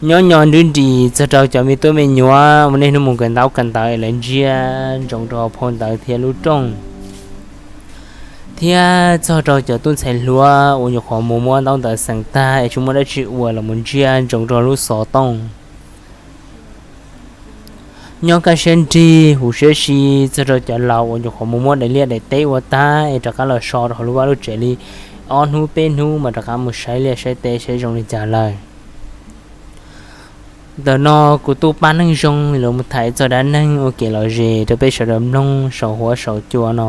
Nyob nyo nrib nris txog rau cov me tub me nyuam uas niaj hnub mus kawm ntaub kawm ntawv es lawv ntsia ntsoov rau hauv phau ntawv thiab lub rooj, thiab txog rau cov tub ntxhais hluas uas nyuam qhuav mus muab ntaub ntawv xeem tag es tsis muaj dab tsi ua los mus ntsia ntsoov rau lub xov tooj. Nyob kaj siab nrig huv siab si txog rau cov laus uas nyuam qhuav mus muab daim liaj daim teb ua tag es rov qab los so rau hauv lub vaj lub tsev li ob hnub peb hnub mas rov qab mus saib liaj saib teb saib zoo li cas lawm. Ntawm no kuv tuaj pab neeg zoo los mus tham txog dab neeg ua kev lom zem rau peb sawv daws mloog saum huab saum cua no.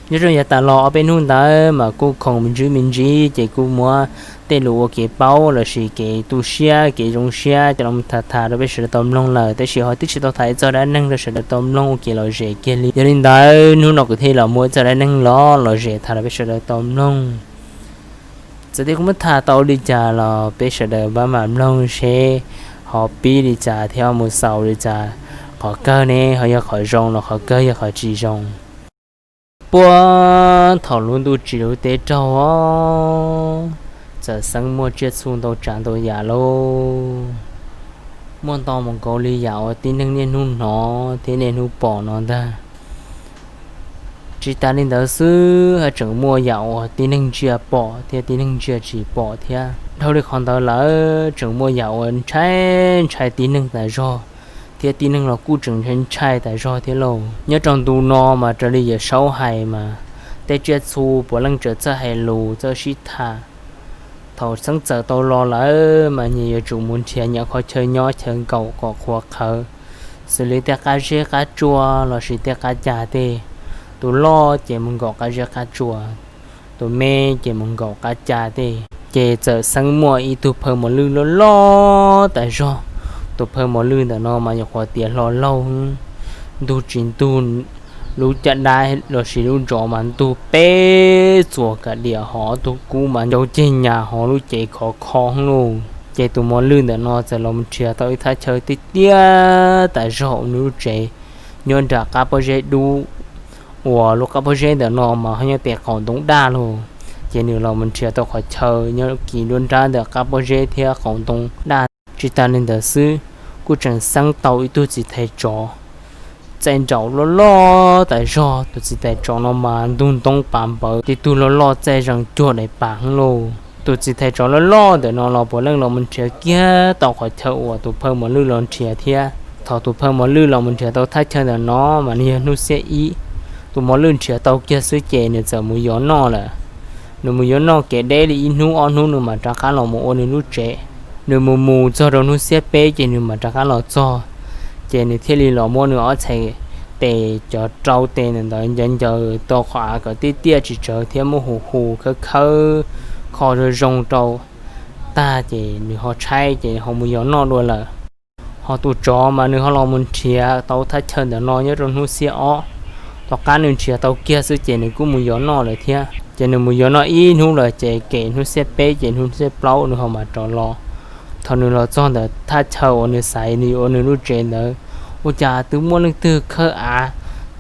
Nyob rau yav tas los ob peb hnub ntawd mas kuj khoom me ntsis me ntsis ces kuj muab tej lus ua kev paub lossis kev tu siab kev zoo siab coj los tham tham rau peb sawv daws tau mloog lawm, tab sis ho twb tsis tau tham txog dab neeg rau sawv daws tau mloog ua kev lom zem kiag li. Yog li ntawd hnub no kuv thiaj los muab txog dab neeg los lom zem tham rau peb sawv daws tau mloog. Txawm tias kuv muab tham tau li cas los peb sawv daws pab mam mloog seb ho pib li cas thiab mus xaus li cas, qhov kawg ne ho yog qhov zoo los qhov kawg yog qhov tsis zoo. Puag thaum lub ntuj tsim lub teb raug, txawm xeeb muaj tsiaj txhu ntau tsav ntau yam lauj, muaj ntau mus nkaus li yam uas tib neeg niaj hnub hnov thiab niaj hnub pom no ntag. Tsis tas li ntawd xwb, haj tseem muaj yam uas tib neeg ntsia pom thiab tib neeg ntsia tsis pom thiab. Dhau li qhov ntawd lawm tseem muaj yam uas ntshai ntshai tib neeg tas zog, thiab tib neeg los kuj tseem ntshai ntshai tas zog thiab lauj. Nyob rau ntu no mas raws li Yawm Saub hais mas tej tsiaj txhu puav leej tseem txawj hais lus txawj sib tham. Thaum xeeb txawm tau los lawm mas nyias yuav tsum mus nrhiav nyias qhov chaw nyob chaw nkaum kom qhuav qhawv, xws li tej qab zeb qab tsua lossis tej qab ca tej. Tus loj ces mus nkaum qab zeb qab tsua, tus me ces mus nkaum qab ca tej. Ces txawm xeeb muaj ib tug phaw mos lwj loj loj tas zog. Tus phaw mos lwj ntawm no mas nyuam qhuav tiav hlo laug, ntug tsis ntug, lub caj dab lossis lub ntsov mas ntug peb txuas kav diam hov, tus kub mas ncau ceg nyas hov, lub cev khov kho lauj. Ces tus mos lwj ntawm no txawm los nrhiav tau ib thaj chaw tiaj tiaj tas zog ua nws lub tsev, nyob nram qab pob zeb dub, uas lub qab pob zeb ntawm no mas ho nyob pem qaum ntoo daj lauj. Ces nws los mus nrhiav tau qhov chaw nyob kis nruab nrab ntawm qab pob zeb thiab qaum ntoo daj. Tsis tas li ntawd xwb, kuj tseem xeeb tau ib tug txiv thais tsov txaij nraum loj loj tas zog. Tus txiv thais tsov no mas ntug ntoo pas npawv, tib tug loj loj txaij zees cuag daim pas heev lauj. Tus txiv thais tsov loj loj ntawm no los puav leej los mus nrhiav kiag tau qhov chaw uas tus phaw mos lwj los nrhiav thiab. Thaum tus phaw mos lwj los mus nrhiav tau thaj chaw ntawm no mas nws yog hnub xiab ib. Tus mos lwj nrhiav tau kiag xwb ces nws txawm mus yos noj lawm. Nws mus yuav noj kev deb li ib hnub ob hnub nws mam rov qab los mus ua nws lub tsev. Nws mus mus txog rau hnub xiab peb ces nws mam rov qab los txog. Ces nws thiaj li los muab nws ob txhais tes cov rau tes ntawd ncaws ncaws tau qhov av kom tiaj tiaj tsis tsawg thiab muab hu hu khawb khawb kho zoo zoo rau tag ces nws ho tshaib ces ho mus yos noj dua lawm. Ho tus tsov mas nws ho los mus nrhiav tau thaj chaw ntawm no nyob rau hnub xiab ob. Tom qab nws nrhiav tau kiag xwb ces nws kuj mus yos noj lawm thiab. Ces nws mus yos noj ib hnub lawm ces kem hnub xiab peb ces hnub xiab plaub nws ho mam rov los. Thaum nws los txog ntawm thaj chaw uas nws xav nws yuav ua nws lub tsev ntawd, ua cas twb muaj leej twg khawb av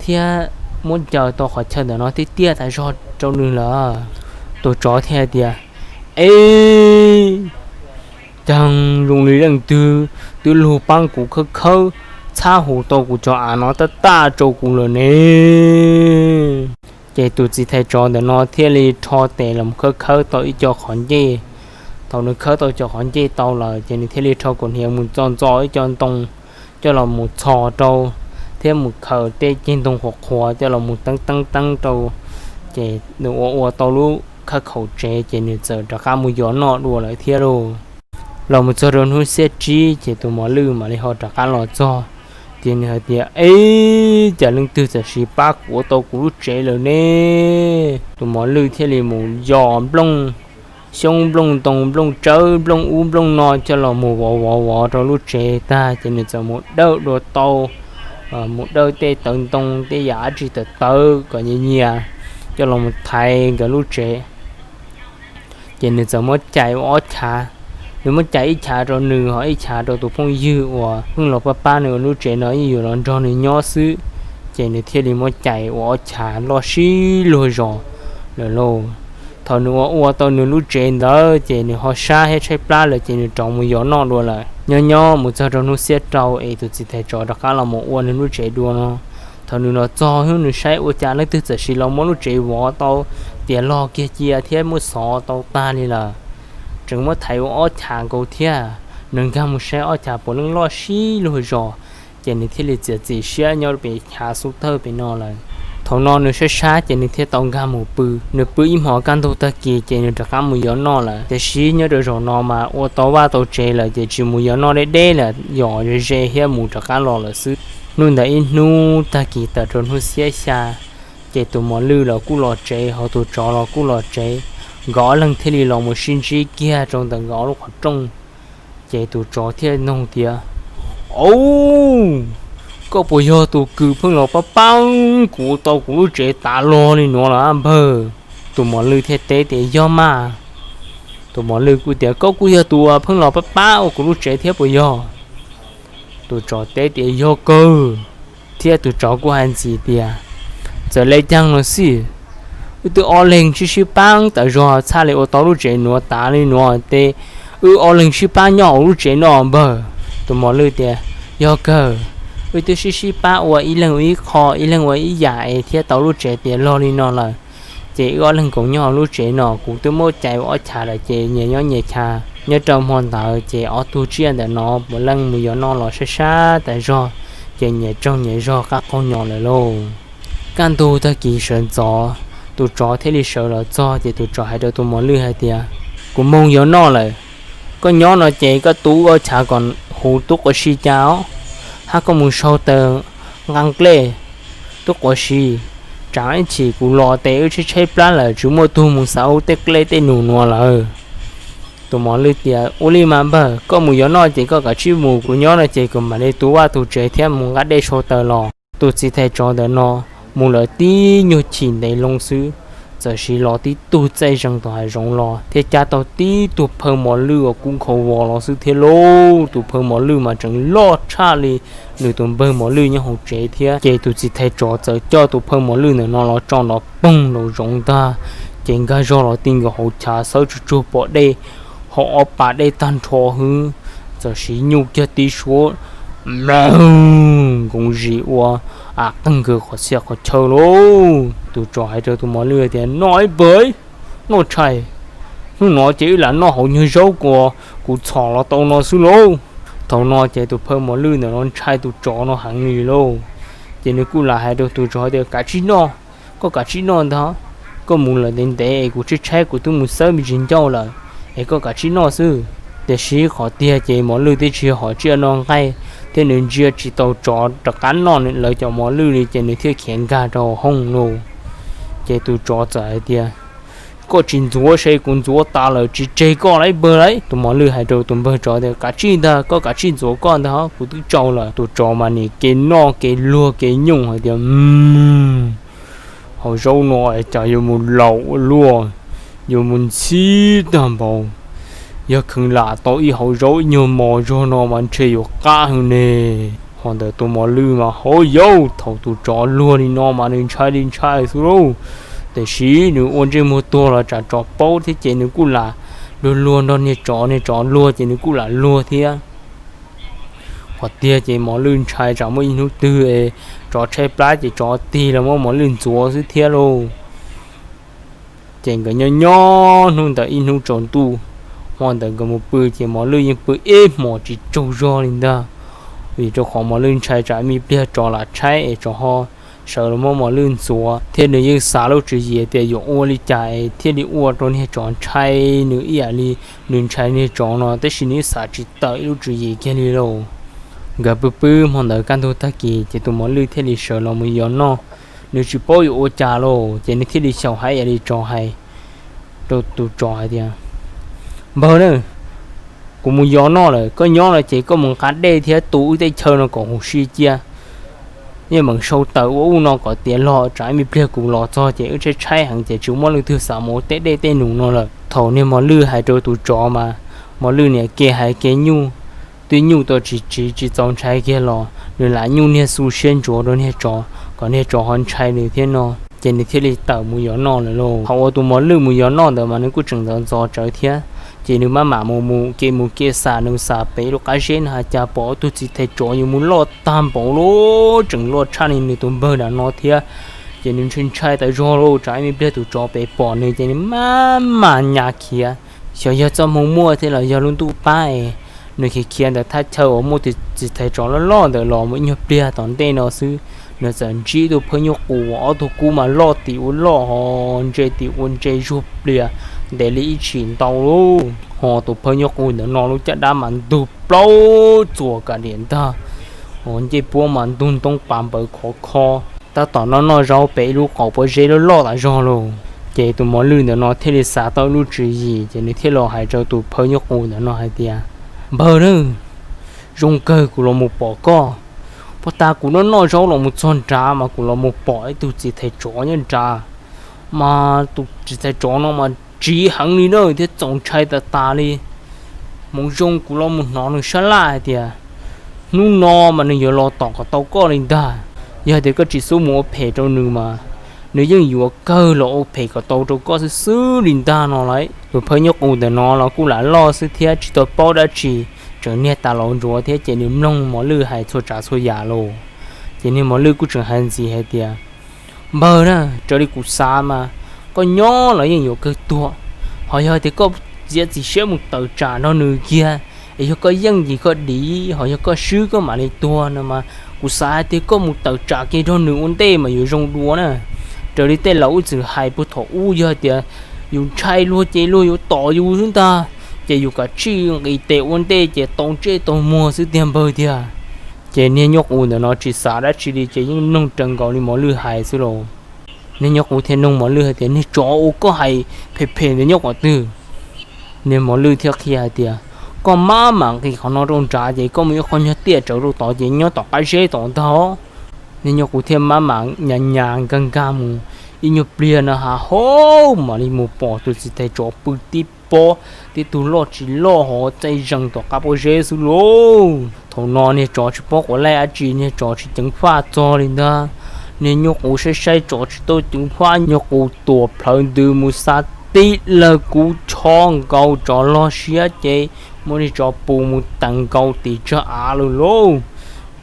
thiab muab ncaws tau qhov chaw ntawm no tiaj tiaj tas zog rau nws lawm. Tus tsov thiaj hais tias, Eb, cas zoo li leej twg twb lug paab kuv khawb khawb txhab hu tau kuv cov av no taj taj rau kuv lawm ne? Ces tus txiv thais tsov ntawm no thiaj li rho tes los khawb khawb tau ib co qhov ncej. Thaum nws khawb tau cov qhov ncej tau lawm ces nws thiaj li rho kaus hniav mus txo ntxo ib co ntoo coj los mus txhos rau, thiab mus khaws tej ceg ntoo qhuav qhuav coj los mus teeb teeb teeb rau. Ces nws ua ua tau lub khawb khaum tsev ces nws txawm rov qab mus yos noj dua lawm thiab lauj. Los mus txog rau hnub xiab tsib ces tus mos lwj mam li ho rov qab los txog. Ces nws hais tias, Eb, cas leej twg txawm sim pab kuv ua tau kuv lub tsev lawm ne? Tus mos lwj thiaj li mus yos nplooj, xyoob nplooj ntoo nplooj tsawb nplooj ub nplooj no coj los mus vov vov vov rau lub tsev tag ces nws txawm mus dawj dua tau, mus dawj tej tawv ntoo tej yam dab tsi tawv tawv kom nyias nyias coj los mus thaiv nkawd lub tsev. Ces nws txawm muab cais ua ob chav. Nws muab cais ib chav rau nws ho ib chav rau tus phooj ywg uas pheej los pab pab nws ua lub tsev no, ib yam los nrog nws nyob xwb. Ces nws thiaj li muab cais ua ob chav loj sib luag zos lawm lauj. Thaum nws ua ua tau nws lub tsev ntawd ces nws ho sab thiab tshaib plab lawm ces nws rov mus yos noj dua lawm. Nyob nyob mus txog rau hnub xiab rau es tus txiv thais tsov rov qab los mus ua nws lub tsev dua no. Thaum nws los txog hnub nws saib ua cas leej twg txawm sis los muab lub tsev vov tau tias log kiag cia thiab muab xov tau tag li lawm. Tseem muab thaiv ua ob chav nkaus thiab. Nws nkag mus saib ob chav puav leej loj sib luag zos, ces nws thiaj li txiav txim siab nyob pem chav xub thawj pem no lawm. Thaum no nws sab sab ces nws thiaj tau nkag mus pw. Nws pw ib hmos kaj ntug tag kis ces nws rov qab mus yos noj lawm. Tiam sis nyob rau zaum no mas ua tau vaj tau tsev lawm ces tsis mus yos noj deb deb lawm, yos ze ze thiab mus rov qab los lawm xwb. Hnub ntawd ib hnub tag kis tawm rau hnub xiab xya, ces tus mos lwj los kuj los tsev, hos tus tsov los kuj los tsev. Nkawd ob leeg thiaj li los mus sib ntsib kiag rau ntawm nkawd ob lub qhov rooj. Ces tus tsov thiaj nug tias, Au, koj puas yog tus kws pheej los pab pab kuv ua tau kuv lub tsev tav log li nuav los npawg? Tus mos lwj thiaj teb tias, Yog mas. Tus mos lwj kuj tias, Koj kuj yog tus pheej los pab pab ua kuv lub tsev thiab puas yog? Tus tsov teb tias, Yog kawg. Thiab tus tsov kuj hais ntxiv tias, Txawm le caag los xij, wb twb ob leeg sib sib pab tas zog txhaj li ua tau lub tsev nuav tav li nuav tes, wb ob leeg sib pab nyob hauv lub tsev no npawg. Tus mos lwj tias, Yog kawg, wb twb sib sib pab ua ib leeg ua ib qho, ib leeg ua ib yam es thiaj tau lub tsev tiav log li no lawm. Ces wb ob leeg koom nyob hauv lub tsev no, kuv twb muab cais ua ob chav lawm ces nyias nyob nyias chav. Nyob rau hmo ntawd ces ob tug tsiaj ntawm no puav leej mus yos noj los sab sab tas zog, ces nyias tsaug nyias zog qab qaug nyo lawm lauj. Kaj ntug tag kis sawv ntxov, tus tsov thiaj li sawv los txog ces tus tsov hais rau tus mos lwj hais tias, Kuv moog yos noj lawm, koj nyob no ces koj tu wb ob chav kom huv tub quas si cas os, hab koj mus sau taws nqaa nqlej tub quas si, tsam ib chim kuv los tes wb tshaib tshaib plab lawm tsis muaj tug mus xav huv tej nqlej tej num nuav lawm. Tus mos lwj tias, Ua li mas npawg, koj mus yos noj ces koj kav tsij mus, kuv nyob no ces kuv mam li tu vaj tu tsev thiab mus nqa dej sau taws los. Tus txiv thais tsov ntawm no mus lawm tib nyuag chim ntev loo xwb, txawm sis los tib tug txaij zeeg tom hav zoov los thiab cab tau tib tug phawj mos lwj uas kub nkhaus vos los xwb thiab lauj. Tus phawj mos lwj mas tseem loj tshaj li nws tus npawg mos lwj nyob hauv tsev thiab. Ces tus txiv thais tsov txawm coj tus phawj mos lwj ntawm no los tso nrov poog nraum zoov ntag, ces nkag zog los ti nkaus hauv chav xawb tsuag tsuag pom dej, hauv ob pas dej tag nrho xwb, txawm sis nyuj kiag tib suab mlawg nkoos zis ua qeeg nkawg qhov txhia qhov chaw lauj. Tus tsov hais rau tus mos lwj tias, Noj ib pawg, noj tshais, hnub no ces wb lam noj hauv nyuag zaub uas kuv txhom los tau no xwb lauj. Thaum no ces tus phawj mos lwj ntawm no ntshai tus tsov no heev li lauj. Ces nws kuj lam hais rau tus tsov tias, Kav tsij noj, koj kav tsij noj ntag, koj mus lawm ntev ntev es kuv tshaib tshaib kuv twb mus xawb me ntsis ncauj lawm, es koj kav tsij noj xwb. Tiam sis qhov tiag ces mos lwj twb tsis hom tsiaj noj nqaij thiab nws ntsia tsis tau tsov rov qab noj lawv cov mos lwj li ces nws thiaj khiav nkag rau hauv hoob lauj. Ces tus tsov txawm hais tias, Koj tsis ntxuav seb kuv ntxuav tas lawm tsis tseg koj lawm pawg lauj. Tus mos lwj hais rau tus npawg tsov tias, Kav tsij ntag, koj kav tsij ntxuav koj ntag, kuv twb tsaus lawm. Tus tsov mas nim kev noj kev luag kev nyooj hais tias, Hauv zaub no cas yuav mus laus ua luaj, yuav mus ntxhib tag npaum. Yog kheev lam tau ib hauv zaub ib nyuag mos zog no mas ntshe yuav qab heev ne. Ho ntawm tus mos lwj mas hauv yauv thaum tus tsov luag li no mas nws ntshai li ntshai xwb lauj. Tiam sis nws ua ntsej muag tuag los tsam tsov paub thiab ces nws kuj lam luag luag nrog niag tsov, niag tsov luag ces nws kuj lam luag thiab. Qhov tiag ces mos lwj ntshai tsam muaj ib hnub twg es tsov tshaib plab ces tsov tig los muab mos lwj ntxuav xwb thiab lauj. Ces nkawd nyob nyob hnub ntawd ib hnub tsaus ntuj, hmo ntawd nkawd mus pw ces mos lwj yeej pw ib hmos tsis tsaug zog li ntag. Vim rau qhov mos lwj ntshai tsam me pliag tsov lam tshaib es tsov ho sawv los muab mos lwj ntxuav, thiab nws yeej xav lub tswv yim tias yuav ua li cas es thiaj li ua rau niag tsov ntshai nws ib yam li nws ntshai niag tsov no, tab sis nws yeej xav tsis tawm ib lub tswv yim kiag li lauj. Nkawd pw pw hmo ntawd kaj ntug tag kis ces tus mos lwj thiaj li sawv los mus yos noj. Nws tsis paub yuav ua cas lauj, ces nws thiaj li xyaum hais ib yam li tsov hais rau tus tsov hais tias, Npawg na, kuv mus yos noj lawm, koj nyob no ces koj mus nqa dej thiab tu wb tej chaw no kom huv si cia. Yeej meem sau taws ua ub no kom tiav log, tsam ib me pliag kuv los txog ces wb tshaib tshaib heev ces tsis muaj leej twg xav mus ua tej dej tej num no lawm. Thaum niag mos lwj hais rau tus tsov mas mos lwj niam kev hais kev nyuj, twb nyuj tau tsis tsiv tsis txaus ntshai kiag los nws lam nyuj niag xu siab ntsuav rau niag tsov kom niag tsov ho ntshai nws thiab no. Ces nws thiaj li tawm mus yos noj lawm lauj. Thaum uas tus mos lwj mus yos noj ntawd mas nws kuj tseem ntxov ntxov tsawv thiab, ces nws maj mam mus mus kev mus kev xam nws xam pem lub qab zeb no has cas pom ob tug txiv thais tsov yuav mus loj tag npaum li, tseem loj tshaj li nws tus npawg nram no thiab. Ces nws ntshai ntshai tas zog lauj, tsam ib me pliag tus tsov pem pom nws ces nws maj mam nyas khiav. Xyov yog txoj hmoo muaj thiab los yog lub ntuj pab es nws khiav khiav ntawm thaj chaw uas muaj tus txiv thais tsov loj loj ntawd los mus ib nyuag pliag tom ntej no xwb, nws txawm ntsib tus phawj nyuj qus uas ob tug kub mas loj tim ua loj ho ntse tim ua ntse zuag plias ntev li ib tshim ntau lauj. Ho tus phawj nyuj qus ntawm no lub caj dab mas ntug plaub txuas kas diam ntag, ho ncej puab mas ntug ntoob pas npawv khov kho, tab tom noj noj zaub pem ib lub qaum pob zeb loj loj tas zog lauj. Ces tus mos lwj ntawm no thiaj li xav tau ib lub tswv yim ces nws thiaj los hais rau tus phawj nyuj qus ntawm no hais tias, Npawg na, zoo kawg kuv los mus pom koj. Puag ta kuv noj noj zaub los mus txog nrad mas kuv los mus pom ib tug txiv thais tsov nyob nrad, mas tus txiv thais tsov no mas tsiv heev li na thiab txaus ntshai tas tas li. Hmoov zoo kuv los mus hnov nws sab laj hais tias hnub no mas nws yuav los tom kom tau koj li ntag. Yog tias koj tsis xub mus ua phem rau nws mas nws yeej yuav kawg los ua phem kom tau rau koj xwb xwb li ntag no lauj. Tus phawj nyuj qus ntawm no los kuj lam loj xwb thiab tsis tau paub dab tsi, tseem niag tas laus ntsuav thiab ces nws mloog mos lwj hais txhua tsav txhua yam lauj. Ces niag mos lwj kuj tseem hais ntxiv hais tias, Npawg na, raws li kuv xav mas koj nyob los yeej yuav kawg tuag. Ho yog tias koj txiav txim siab mus tawm tsam nrog nws kiag, es yog koj yeej ces koj dim, ho yog koj swb koj mam li tuag no mas kuv xav hais tias koj mus tawm tsam kiag nrog nws ua ntej mas yuav zoo dua na. Raws li tej laus ib txwm hais puag thaum ub yog tias yus ntshai luag ces luag yuav tom yus xwb ntag, ces yus kam tsij nqis tes ua ntej ces tau ntsej tau muag xwb tiag npawg tiag. Ces niag nyuj qus ntawm no tsis xav dab tsi li ces yeej mloog raws nkaus li mos lwj hais xwb lauj. Niag nyuj qus thiaj nug mos lwj hais tias, Niag tsov uas koj hais phem phem ntawd nyob qhov twg? Niag mos lwj thiaj qhia hais tias, Koj maj mam nqis qhov no rau nrad ces koj mus ib qho nyuag tiaj tsawv rau tod ces nyob tom qab zeb tod ntag. Niag nyuj qus thiaj maj mam nyas nyas nkag nkag mus ib nyuag pliag no ha hauv mam li mus pom tus txiv thais tsov pw tib pob, tib tug loj tsis loj hov txaij zees tom qab pob zeb xwb lauj. Thaum no niag tsov tsis paub quav laij dab tsi, niag tsov tsis ceev faj txog li ntag. Niag nyuj qus saib saib tsov tsis tau ceev faj, nyuj qus tuam plhawv ntws mus xa tib lawg kub chob nkaus tsov log siab ces muab niag tsov pus mus teev nkaus tim tsag av lawm lauj.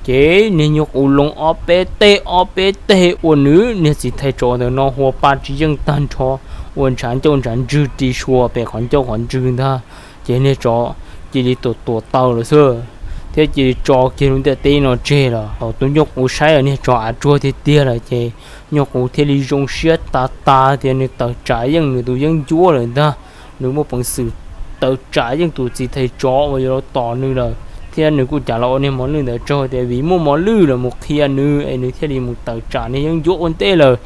Ces niag nyuj qus loo ob peb teg ob peb teg ua nws niag txiv thais tsov ntawm no hua pa tsis yeej tag nrho, ua ntshav ncauj ntshav ntswg ris sua pem qhov ncauj qhov ntswg ntag. Ces niag tsov cia li tuam tuam taw lawm xwb, thiab cia li tso kiag lub ntiaj teb no tseg lawm. Thaum tus nyuj qus saib niag tsov av tsuag tiag tiag lawm ces nyuj qus thiaj li zoo siab tas tas tias nws tawm tsam yeej nws tus yeeb ncuab lawm ntag. Nws muaj peev xwm tawm tsam yeej tus txiv thais tsov uas yuav los tom nws lawm, thiab nws kuj cav los ua niag mos lwj ntawd tsaug tias vim muaj mos lwj los mus qhia nws es nws thiaj li mus tawm tsam niag yeeb ncuab ua ntej lawm.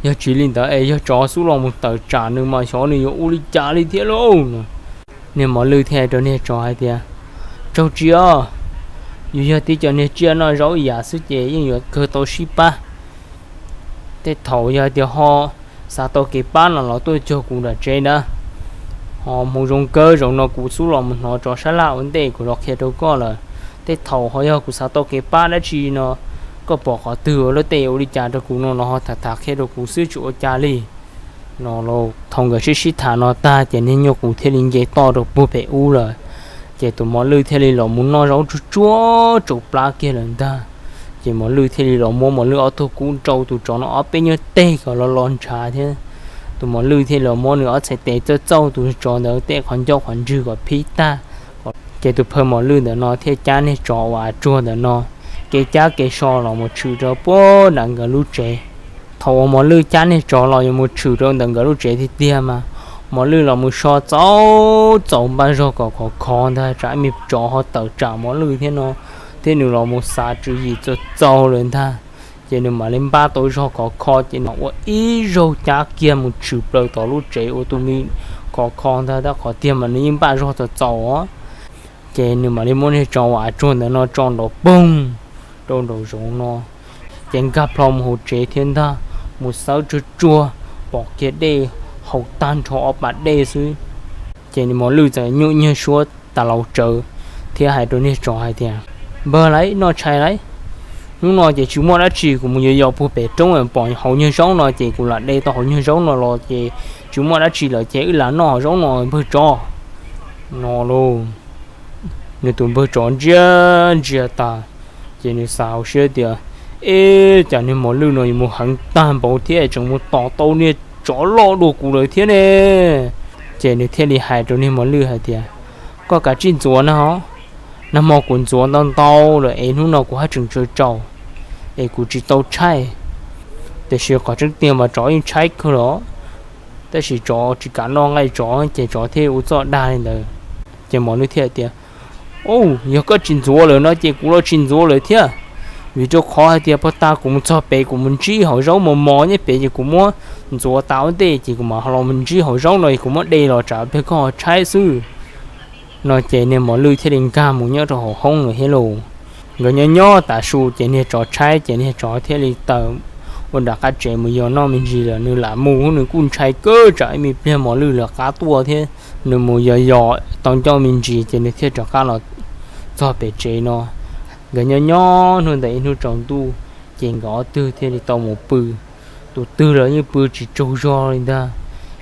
Yog tsis li ntawd es yog tsov xub los mus tawm tsam nws mas xyov nws yuav ua li cas li thiab lauj no. Niag mos lwj thiaj hais rau niag tsov hais tias, Tsaug tsis os, yus yog tib co niag tsiaj noj zaub ib yam xwb ces yeej yuav kawg tau sib pab. Tej thaum yog tias ho xav tau kev pab no los tuaj cuag kuv nram tsev na. Ho hmoov zoo kawg zaum no kuv xub los mus hnov tsov sab laj ua ntej kuv los qhia rau koj lawm. Tej thaum ho yog kuv xav tau kev pab dab tsi no, koj pom qhov twg ua luaj tej ua li cas rau kuv no los ho tham tham qhia rau kuv xwb tsis ua cas li no lauj. Thaum nkawd sib sib tham no tag ces niag nyuj qus thiaj li nce toj rau puag pem ub lawm. Ces tus mos lwj thiaj li los mus noj zaub tsuag tsuag tsaus plab kiag lawm ntag. Ces mos lwj thiaj li los muab mos lwj ob tug kub rau tus tsov no ob peb nyuag teg kom los los ntshav thiab. Tus mos lwj thiaj los muab nws ob txhais tes txawj txauj tus tsov ntawd tej qhov ncauj qhov ntswg kom phib tag. Ces tus phawj mos lwj ntawm no thiaj cab niag tsov uas av tsuag ntawm no kev cab kev so los mus tshwm rau puag nram nkawd lub tsev. Thaum uas mos lwj cab niag tsov los yuav mus tshwm rau ntawm nkawd lub tsev tiag tiag mas mos lwj los mus so txaus txaus npaj zog kom khov kho ntag tsam ib me tsov ho tawm tsam mos lwj thiab no, thiab nws los mus xav tswv yim txaus txaus lawm ntag. Ces nws mam li npaj tau zog khov kho ces nws ua ib zaug cab kiag mus tshwm plaws tom lub tsev ua tus me khov kho ntag, tab qhov tiag mas nws yeej npaj zog txaus txaus os. Ces nws mam li muab niag tsov uas av tsuag ntawm no tso nrov poog rau nraum zoov no, ces nkag plho mus hauv tsev thiab ntag, mus xawb tsuag tsuag pom kiag dej haus tag nrho ob pas dej xwb. Ces mos lwj txawm nyuj nyiag suab tas laus tsawv thiab hais rau niag tsov hais tias, Npawg lauj, noj tshais lauj, Hnub no ces tsis muaj dab tsi, kuv mus yos yos puag pem roob pom hauv nyuag zaub no ces kuv lam de tau hauv nyuag zaub no los ces tsis muaj dab tsi lawm ces wb lam noj hauv zaub no npawg tsov. No lauj, nws tus npawg tsov ntsia ntsia tas ces nws xav hauv siab tias, Eb, cas niag mos lwj no yuav mus heev tag npaum thiab tseem mus tom tau niag tsov loj dua kuv lawm thiab ne? Ces nws thiaj li hais rau niag mos lwj hais tias, Koj kav tsij ntxuav na ho, nag hmo kuv ntxuav ntau ntau lawm es hnub no kuv haj tseem tsaws tsaus es kuv tsis tau tshaib. Tiam sis qhov tseeb tiag mas tsov yeej tshaib kawg los, tab sis tsov tsis kam noj nqaij tsov ces tsov thiaj ua txoj dag li ntawd. Ces mos lwj thiaj tias, Yog koj tsis ntxuav lawm no ces kuv los tsis ntxuav lawm thiab, vim rau qhov hais tias puag ta kuv mus txog pem kuv mus ntsib hauv zaub mos mos nyob pem ces kuv muab ntxuav tas ua ntej ces kuv mam los mus ntsib hauv zaub no es kuv muab de los tsam pliag koj ho tshaib xwb. No ces niag mos lwj thiaj li nkag mus nyob rau hauv hoob lawm thiab lauj. Nkawd nyob nyob tas su ces niag tsov tshaib ces niag tsov thiaj li tawm ua nram qab tsev mus yos noj me ntsis lawm. Nws lam mus nws kuj ntshai kawg tsam ib me pliag mos lwj lawv qab tuaj thiab. Nws mus yos yos tau ncauj me ntsis ces nws thiaj rov qab los txog pem tsev no. Nkawd nyob nyob hnub ntawd ib hnub tsaus ntuj ces nkawd ob tug thiaj li tau mus pw. Tus twg los yeej pw tsis tsaug zog li ntag,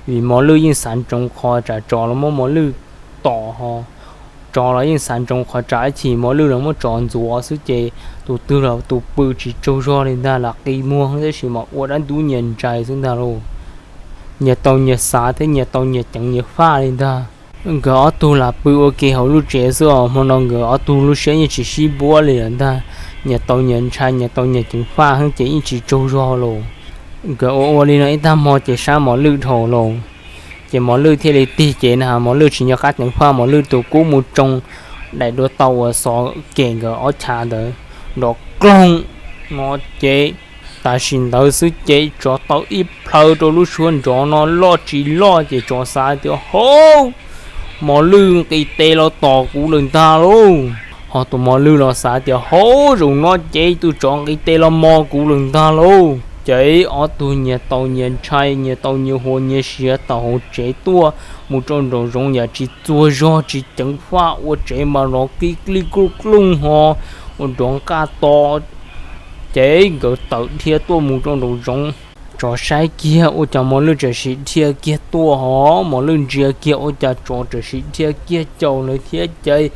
vim mos lwj yeej xav ntsoov qhov tsam tsov los muab mos lwj tom ho, tsov los yeej xav ntsoov qhov tsam ib chim mos lwj los muab tsov ntxuav xwb ces tus twg los tus pw tsis tsaug zog li ntag, lam qi muag tab sis mas ua dab ntub nyias ntsais xwb ntag lauj. Nyias tau nyias xav thiab nyias tau nyias ceev nyias faj li ntag. Nkawd ob tug lam pw ua ke hauv lub tsev xwb os, hmo no nkawd ob tug lub siab yeej tsis sib npuab li lawm ntag. Nyias tau nyias ntshai nyias tau nyias ceev faj heev ces yeej tsis tsaug zog los. Nkawd ua ua li no ib tag hmo ces sab mos lwj dhau los, ces mos lwj thiaj li tig cev na, mos lwj tsis nco qab ceev faj, mos lwj tus kub mus tsoo daim duav tau uas xov kem nkawd ob chav ntawd nrov kloog no ces tam sim ntawd xwb ces tsov tau ib plhaw rau lub suab nrov no loj tsis loj ces tsov xav tias, Hauv, mos lwj nqis tes los tom kuv lawm ntag lauj. Ho tus mos lwj los xav tias, Hauv, zaum no ces tus tsov nqis tes los mos kuv lawm ntag lauj. Ces ob tug nyias tau nyias ntshai nyias tau nyias huas nyias siav tawm hauv tsev tuaj mus rau nraum zoov yam tsis txuag zog tsis ceev faj, ua tsev mas nrov kib klig kluj klooj ho ua nrov nqaj to. Ces nkawd tawm dhia tuaj mus rau nraum zoov, tsov saib kiag ua cas mos lwj tawm sim dhia kiag tuaj ho, mos lwj ntsia kiag ua cas tsov tawm sim dhia kiag caum lawv thiab ces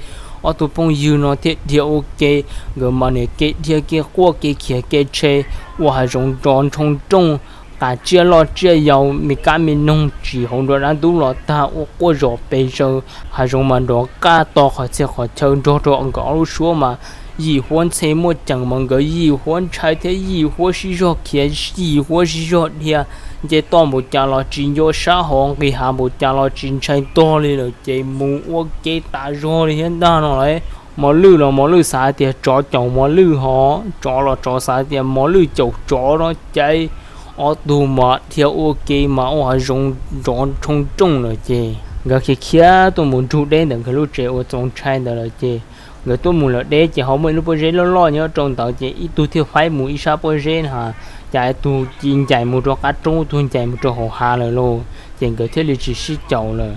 ob tug phooj ywg no thiaj dhia ua ke, nkawd mas niam ke dhia ke quaj ke khiav ke tshe ua hav zoov nrov ntshoo nrooj, qas tsiaj loj tsiaj yau me kab me noog tsim hauv nruab dab ntub los tag ua quaj zom pes zaws, hav zoov mas nrov nqaj to qhov txhia qhov chaw nrog rau nkawd ob lub suab mas yim huab ntxhe muaj ceem mas nkawd yim huab ntshai thiab yim huab sib zog khiav yim huab sib zog dhia, nce toj npaum cas los tsis nco sab hov, nqis hav npaum cas los tsis ntshai ntog li lawm ces mus ua ke tas zog li thiab ntag no lauj. Mos lwj los mos lwj xav tias tsov caum mos lwj ho, tsov los tsov xav tias mos lwj caum tsov no ces ob tug mas dhia ua ke mas ua hav zoov nrov ntshoo nrooj lawm ces nkawd khiav khiav tuaj mus nrug deb ntawm nkawd lub tsev uas txaus ntshai ntawd lawm ces nkawd tuaj mus lawm deb ces ho muaj ib lub pob zeb loj loj nyob rau ntawd ces ib tug thiaj faib mus ib sab pob zeb na, cas ib tug ci ncaim mus rau qab roob, ib tug ncaim mus rau hauv hav lawm lauj, ces nkawd thiaj li tsis sib caum lawm.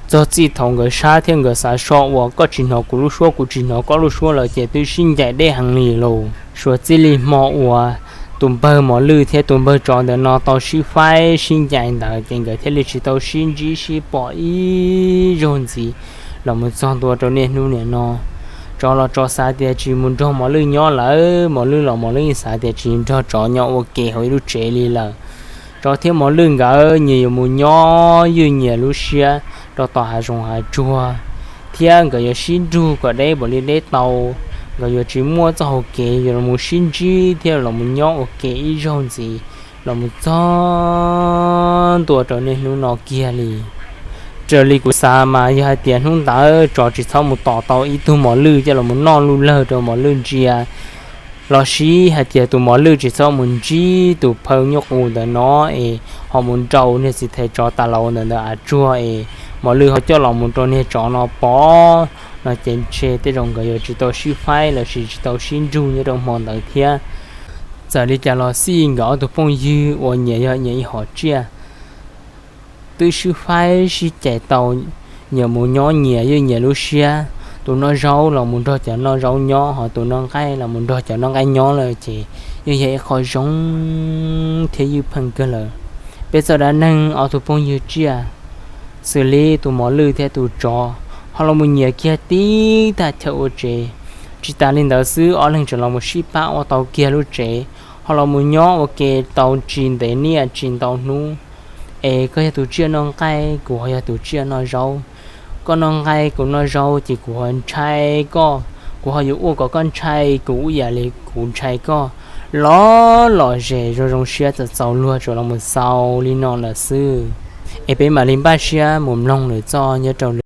Txog txij thaum nkawd sab thiab nkawd xav so uas koj tsis hnov kuv lub suab kuv tsis hnov koj lub suab lawm ces twb sib ncaim deb heev li lauj. Suav txij li hmo uas tus npawg mos lwj thiab tus npawg tsov ntawm no tau sib faib sib ncaim ntawd ces nkawd thiaj li tsis tau sib ntsib sib pom ib zaug ntxiv los mus txog ntua rau niaj hnub niam no. Tsov los tsov xav tias tsis mus nrog mos lwj nyob lawm, mos lwj los mos lwj yeej xav tias tsis nrog tsov nyob ua ke hauv ib lub tsev li lawm. Tsov thiab mos lwj nkawd nyias yuav mus nyob ywj nyias lub siab rau tom hav zoov hav tsuag, thiab nkawd yuav sib nrug kom deb npaum li deb tau. Nkawd yuav tsis muaj txoj hau kev yuav los mus sib ntsib thiab los mus nyob ua ke ib zaug ntxiv los mus txog ntua rau niaj hnub no kiag li. Raws li kuv xav mas yog hais tias hnub ntawd tsov tsis txhob mus tom tau ib tug mos lwj coj los mus noj luj lawg rau mos lwj ntsia los sis hais tias tus mos lwj tsis txhob mus ntsib tus phaw nyuj qus ntawd no es ho mus nrau niag txiv thais tsov tas laus ntawm ntawd av tsuag es mos lwj ho coj los mus rau niag tsov no pom no ces ntshe tej zaum nkawd yuav tsis tau sib faib los sis tsis tau sib nrug nyob rau hmo ntawd thiab. Txawm li cas los xij nkawd ob tug phooj ywg uas nyias yog nyias ib hom tsiaj twb sib faib sib cais tau, nyias mus nyob nyias ywj nyias lub siab. tus noj zaub los mus nrog cov noj zaub nyob, ho tus noj nqaij los mus nrog cov noj nqaij nyob lawm ces yeej yog ib qho zoo thiab ywj pheej kawg lawm. Peb txoj dab neeg ob tug phooj ywg tsiaj, xws li tus mos lwj thiab tus tsov, ho los mus nyiam kiag tib tag chaw ua tsev. Tsis tas li ntawd xwb, ob leeg tseem los mus sib pab ua tau kiag lub tsev, ho los mus nyob ua ke tau tsis ntev niaj tsis ntau hnub. Es koj yog tus tsiaj noj nqaij, kuv ho yog tus tsiaj noj zaub. Koj noj nqaij kuv noj zaub ces kuv ho ntshai koj, kuv ho yuav ua kom koj ntshai kuv ib yam li kuv ntshai koj. Los lom zem zoo zoo siab txaus txaus luag tsuas los mus xaus li no lawm xwb. Es peb mam li npaj siab mus mloog lwm txoj nyob rau